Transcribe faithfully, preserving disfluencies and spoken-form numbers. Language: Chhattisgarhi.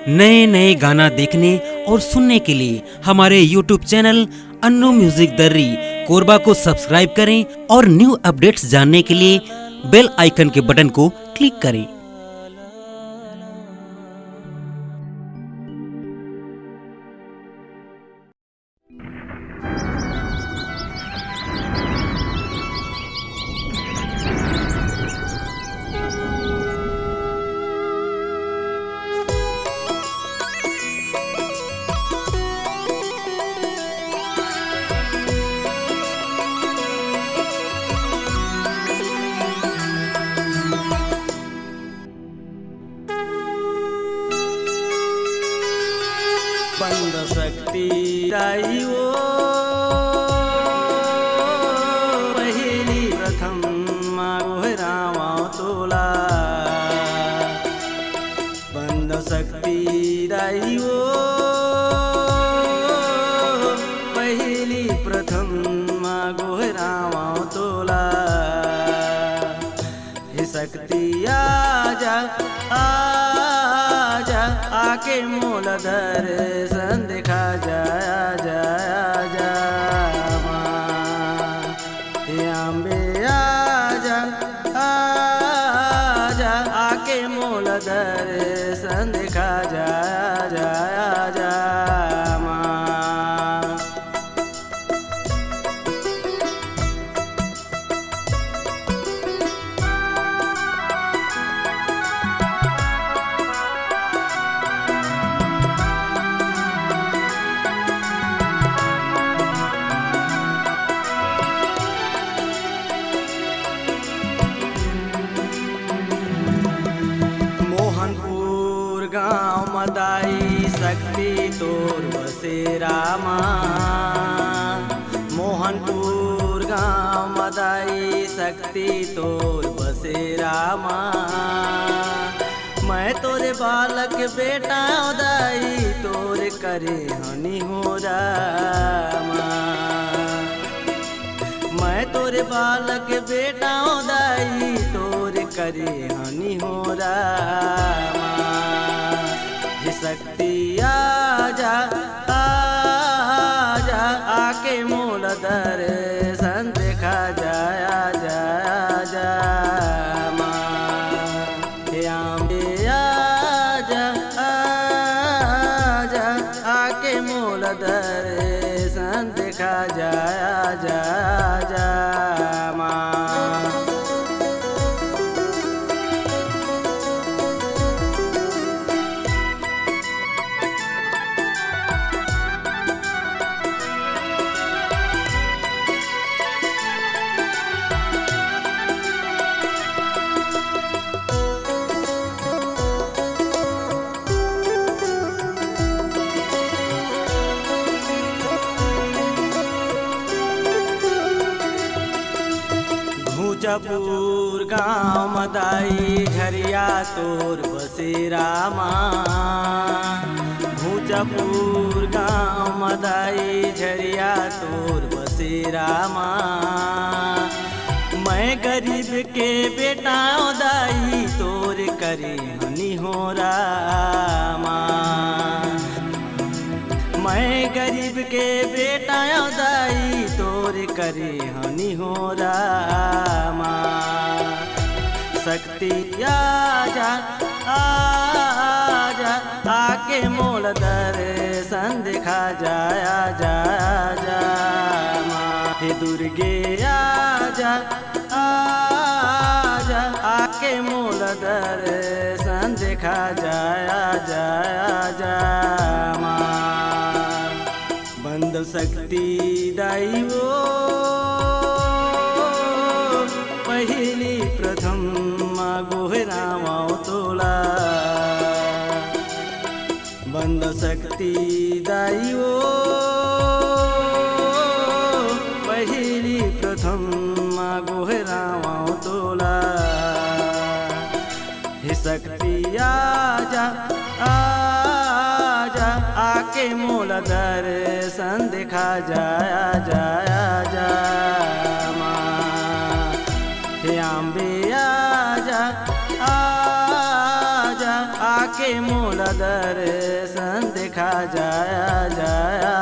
नए नए गाना देखने और सुनने के लिए हमारे YouTube चैनल अन्नू म्यूजिक दर्री कोरबा को सब्सक्राइब करें और न्यू अपडेट्स जानने के लिए बेल आइकन के बटन को क्लिक करें। बंद शक्ति दाई वो पहली प्रथम मा गोहरावा तोला। बंद शक्ति दाई वो पहली प्रथम मा गोहरावा तोला। हे शक्ति आजा, आजा, आके मोला दर्शन देखा जा, आजा, आजा माँ। हे अम्बे आजा, आजा, आके मोला दर्शन देखा जा, आजा, आजा माँ। मोहनपुर गांव म दाई शक्ति तोर बसेरा मा। मोहनपुर गांव म दाई शक्ति तोर बसेरा मा। मैं तोरे बालक बेटा दाई तोरे करे हनी हो रामा। मैं तोरे बालक बेटा दाई तोरे करे हनी हो रामा। हे शक्ति आजा, आजा, आके मोला दर्शन देखा जा, आजा, आजा माँ। हे अम्बे आजा, आजा, आके मोला दर्शन देखा जा, आजा, आजा माँ। घुचपुर गांव म दाई झरिया तोर बसेरा मा। घुचपुर गांव म दाई झरिया तोर बसेरा मा। मैं गरीब के बेटा दाई तोर करे हनी हो रामा। मैं गरीब के बेटा दाई तोर करे हनी हो रामा। शक्ति आजा, आजा, आके मोला दर्शन देखा जा, आजा, आजा माँ। हे दुर्गे आजा, आजा, आके मोला दर्शन देखा जा, आजा, आजा माँ। बंद शक्ति दाई वो पहली प्रथम मा गोहरावा तोला। बंद शक्ति दाई वो पहली प्रथम मा गोहरावा तोला। हे शक्ति आजा, आजा, आके मोला दर्शन देखा जा, आजा, आजा माँ। हे अम्बे आजा, आजा, आके के मोला दर्शन देखा जाया जाया